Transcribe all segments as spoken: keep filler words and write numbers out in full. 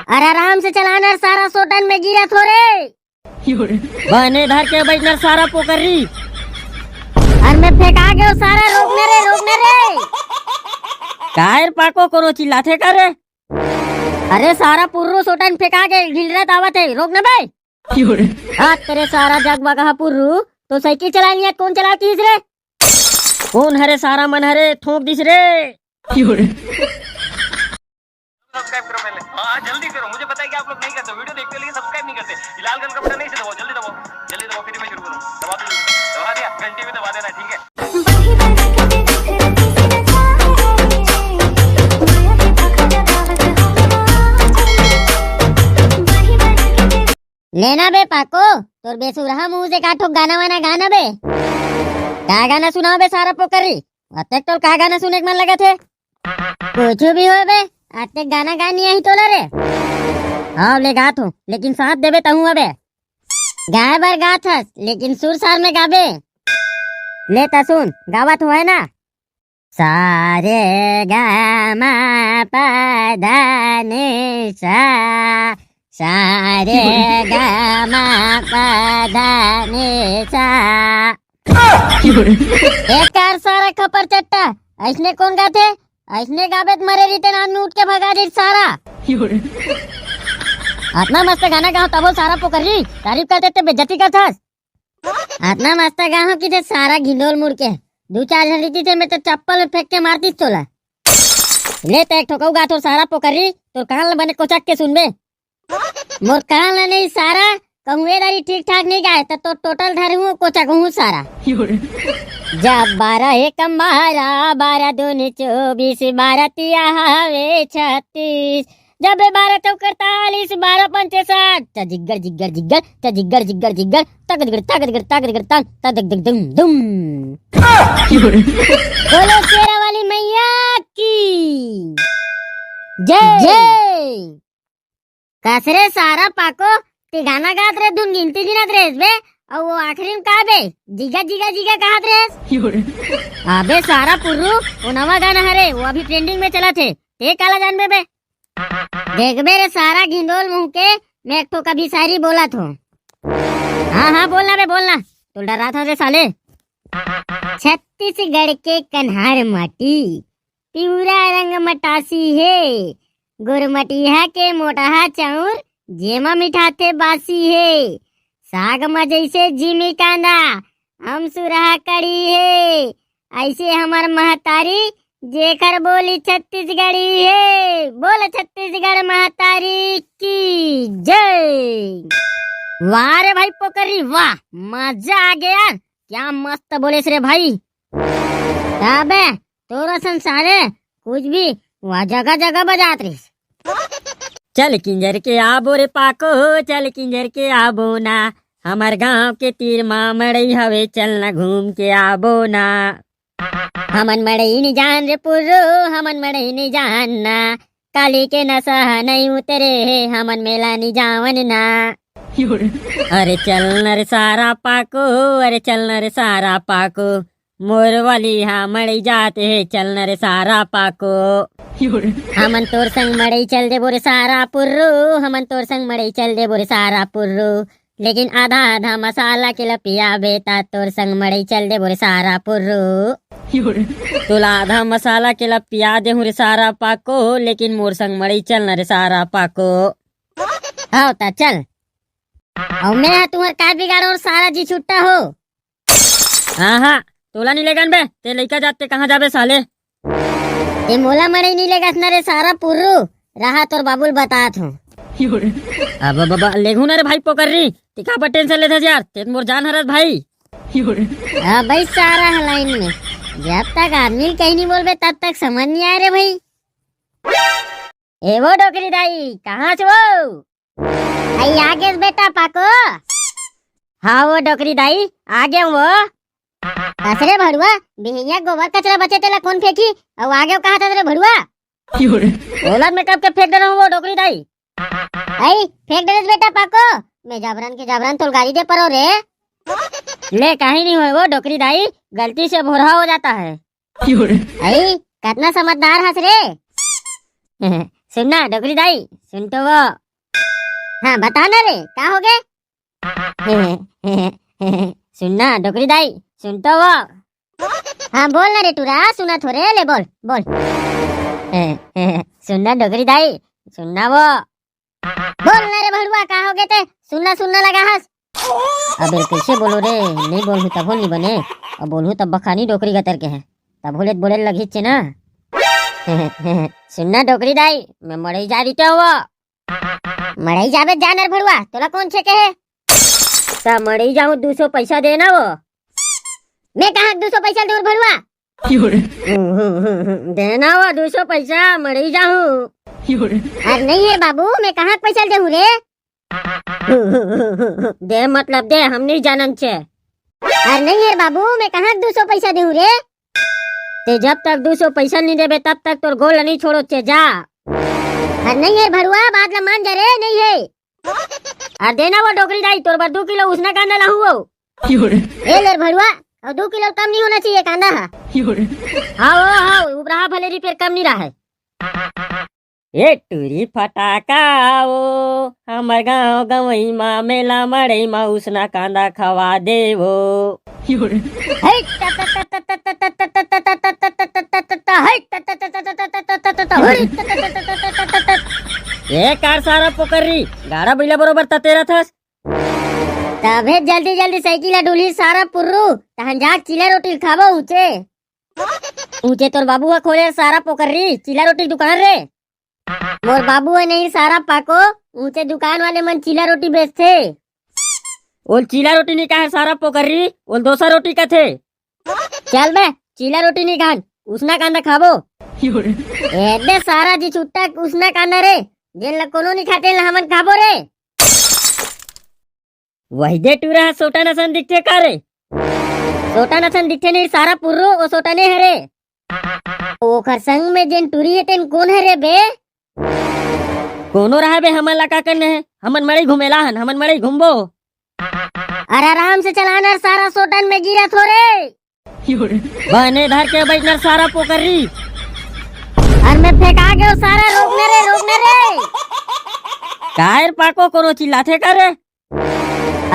अरे आराम से चलाना सारा, सोटन में गिरत हो रे। बने धर के बैठना सारा पोकरी। अरे मैं फेंका गयो सारा, रोकना रे, रोकना रे। काहे रे पाको, कोनो चिल्लाथे का रे? अरे सारा पुर्रू सोटन फेंका के ढिलरत आवत हे, रोकना बे। हाथ तेरे सारा जग बगहा पुर्रू, तो साइकिल चलानी है, कौन चला किस रे? कौन हरे सारा मन हरे ठोक दिस रे? सब्सक्राइब करो पहले। हाँ, हाँ, जल्दी करो, मुझे पता है कि आप लोग नहीं करते, वीडियो देखते हो लेकिन सब्सक्राइब नहीं करते। ये लाल कलर का बटन नहीं से दबाओ, जल्दी दबाओ, जल्दी दबाओ, फिर मैं शुरू करूँ। दबा दो, दबा दिया, घंटी भी दबा देना, ठीक है। लेना बे पाको, तोर बेसुरहा मुंह से का ठोक गाना वाना गाना बे। का गाना सुनाओ बे सारा पोकरी? अतेक तोल का गाना सुने के मन लगत हे? कुछ भी हो बे, अतेक गाना गानी आही तोला रे। हाँ ले गात हो, लेकिन साथ देबे तहूँ अबे। गाय बर गात हस, लेकिन सुर सार में गाबे। ले त सुन, गावत हो है ना? सारे गा मा पा धा नी सा, सारे गा मा पा धा नी सा। एकर सारा खपर चट्टा, ऐसने कौन गाथे? ऐसने गाबे त मरे रीते आदमी उठ के भगा दे सारा। अतना मस्त गाना गाओ तबो सारा पोकरी तारीफ करते ते बेइज्जती करथस। अतना मस्त गाहो कि ते सारा घिंडोल मुड़ के दू चार झन रीति थे, मैं तो चप्पल में फेंक के मारतीस तोला। ले ते एक ठोकऊ गा तोर सारा पोकरी, तोर कान ल बने कोचक के सुनबे। मोर कान ल नहीं सारा, कहूँ ए दारी ठीक ठाक नहीं गाए, त तो टोटल धर हूँ कोचक हूँ सारा। जब बारह एक बारह, बारह दूनी चौबीस, बारह तिया हवे छत्तीस, जब बारह चौक अड़तालीस, बारह पंचे साठ, चा जिग्गर जिग्गर जिग्गर, चा जिग्गर जिग्गर जिग्गर, तक दिगड़ तक दिगड़ तक दिगड़ तक, तक दिग दिग दुम दुम। बोलो शेरा वाली मैया की जय। जय। कस रे सारा पाको, ते गाना गात रे, धुन गिनती गिनत रे बे, अउ वो आखिरी में का बे, जिगा जिगा जिगा कहत रे। अबे सारा पुर्रू, वो नवा गाना हरे, वो अभी ट्रेंडिंग में चलत हे, ते काला जानबे बे। देखबे रे सारा घिंडोल मुंह के, मैं एक ठो कभी शायरी बोलत हो। हाँ हाँ बोलना बे बोलना, तो डरात हो रे साले। छत्तीसगढ़ के कन्हार माटी, पिवरा रंग मटासी हे, गुरमटिहा के मोटहा चाउर, जेमा मिठाथे बासी हे, साग म जइसे जिमी कांदा, अमसुरहा कड़ी हे, अइसे हमर महतारी, जेकर बोली छत्तीसगढ़ी हे। बोल छत्तीसगढ़ महतारी की जय। वाह रे भाई पोकरी, वाह, मजा आ गया यार, क्या मस्त बोलेस रे भाई। अबे तोर असन सारे कुछ भी वहाँ जगह जगह बजात रहिस। चल किंजर के आबो रे पाको, चल किंजर के आबो ना, हमर गांव के तीर मा मड़ई हवे, चल ना घूम के आबो ना। हमन मड़ई नी जान रे पुर्रू, हमन मड़ई नी जान ना, काली के नशा ह नई उतरे हे, हमन मेला नी जावन ना। अरे चल न रे सारा पाको, अरे चल न रे सारा पाको, मोर वाली हा मड़ई जात हे, चल न रे सारा पाको। हमन तोर संग मड़ई चल देबो रे सारा पुर्रू, हमन तोर संग मड़ई चल देबो रे सारा पुर्रू, लेकिन आधा आधा मसाला के लपिया बेटा, तोर संग मड़ई चल देबो रे सारा पुर्रू। तोला आधा मसाला के लपिया देहूं रे सारा पाको, लेकिन मोर संग मड़ई चल न रे सारा पाको। हव त चल। अउ मैं ह तुंहर का बिगाड़ो सारा जी छुट्टा हो। हाँ हाँ, तोला नी लेगन बे, ते लइका जात ते कहाँ जाबे साले? ते मोला मड़ई नी लेगस न रे सारा पुर्रू, रहा तोर बाबू ल बतात हूँ। अब बाबा लेगहूँ न रे भाई पोकर्री, ते काबर टेंशन लेथस यार, ते त मोर जान हरस भाई। हाँ भाई सारा ह लाइन में, जब तक आदमी ल कहीं नी बोलबे तब तक समझ नी आए रे भाई। ए वो डोकरी दाई, कहाँ हस वो? अई आ गेस बेटा पाको। हाँ वो डोकरी दाई, आ गेंव वो। कस रे भड़ुआ, बिहनिया गोबर कचरा बचे तेला कोन फेंकी? अउ आ गेंव कहत हस रे भड़ुआ। ओला मैं कब के फेंक डरे हूँ वो डोकरी दाई। अई फेंक डरेस बेटा पाको, मैं जबरन के जबरन तोल गारी दे परो रे। ले कहीं नी होय वो डोकरी दाई, गलती से भोरहा हो जाता है। अई कतना समझदार हस रे। सुनना डोकरी दाई, सुन तो वो। हाँ, बता ना रे, का हो गे? सुनना डोकरी दाई, सुन तो वो। हाँ, बोल ना रे टूरा, सुनत हों रे, ले बोल, बोल। सुनना डोकरी दाई, सुनना वो। बोल ना रे भड़ुआ, का हो गे ते? सुनना, सुनना लगा हस। अबे कइसे बोलूं रे, नइ बोलहूं तभो नइ बने, अउ बोलहूं तब बखानी डोकरी गतर के हे, तभो ले बोले लगही चे ना। सुनना डोकरी दाई, मैं मड़ई जा रहितेंव वो। मड़ई जाबे जा ना रे भड़ुआ, तोला कोन छेके हे? त मड़ई जाहूं, दू सौ पइसा दे ना वो। मैं कहाँ दू सौ पइसा देहूं रे भड़ुआ? दे ना वो दू सौ पइसा, मड़ई जाहूं। अरे नहीं हे बाबू, मैं कहाँ पइसा देहूं रे? दे मतलब दे, हम नइ जानन चे। अरे नहीं हे बाबू, मैं कहाँ दू सौ पइसा देहूं रे? ते जब तक दू सौ पइसा नइ देबे, तब तक तोर गोड़ ल नइ छोड़ों चे, जा। अरे नहीं हे भड़ुआ, बात ल मान जा रे, नइ हे। अरे दे ना वो डोकरी दाई, तोर बर दू किलो उसना कांदा लाहूं वो। ए ले रे भड़ुआ, अउ दू किलो कम नइ होना चाहिए कांदा हा। हाँ वो, हाँ, उबराहा भले रही, फेर कम नइ राहय। ए टूरी फटाका वो, हमर गांव गंवई मा मेला मड़ई मा उसना कांदा खवा दे वो। ए कार सारा पोकर्री, गाड़ा बइला बरोबर ततेरत हस। तभे जल्दी जल्दी साइकिल ला डुलही सारा पुर्रू, तहन जाके चीला रोटी खाबो ऊंचे। ऊंचे तोर बाबू हा खोले सारा पोकर्री, चीला रोटी दुकान रे। मोर बाबू हे नहीं सारा पाको, ऊंचे दुकान वाले मन चीला रोटी बेचथे। ओल चीला रोटी नइ कहे सारा पोकर्री, ओल दोसर रोटी कथे। चल बे, चीला रोटी नइ खान, उसना कांदा खाबो। एदे सारा जी छुट्टा उसना कांदा रे, जेन ला कोनो नइ खाते ला हमन खाबो रे। वही दे टूरा हा सोटा नसन दिखथे का रे? सोटा नसन दिखथे नहीं सारा पुर्रू, ओ सोटा नइ हरे। ओखर संग में जेन टूरी हे तेन कोन हरे बे? कोनो रहा बे, हमन ला का करना हे? हमन मड़ई घूमे ला हन, हमन मड़ई घूमबो। अरे आराम से चलाना रे सारा सोटन में गिरत हों रे। बने धर के बइठना रे सारा पोकर्री। अरे मैं फेंका गेंव सारा, रोक ना रे, रोक ना रे। काहे रे पाको, कोनो चिल्लाथे का रे?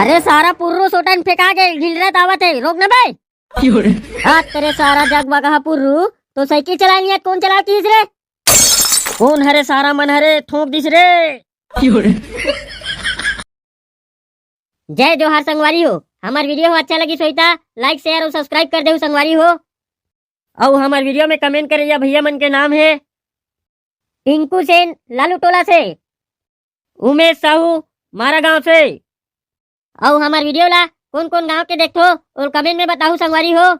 अरे सारा पुर्रू सोटन फेंका गे, ढिलरत आवत हे, रोक ना बे। हाँ तेरे सारा जगमगहा पुर्रू, तो साइकिल चलानी हे, कोन चलातिस रे? कोन हरे सारा मन हरे, ठोंक दिस रे। जय जोहार संगवारी हो, हमर video हो अच्छा लगिस होही त like, share अउ subscribe कर देहू संगवारी हो। अउ हमर video में comment करइया भइया मन के नाम हे टिंकू सेन लालू टोला से, उमेश साहू मारा गांव से। अउ हमर video ला कोन कोन गांव के देखथो, ओला comment में बताहू संगवारी हो।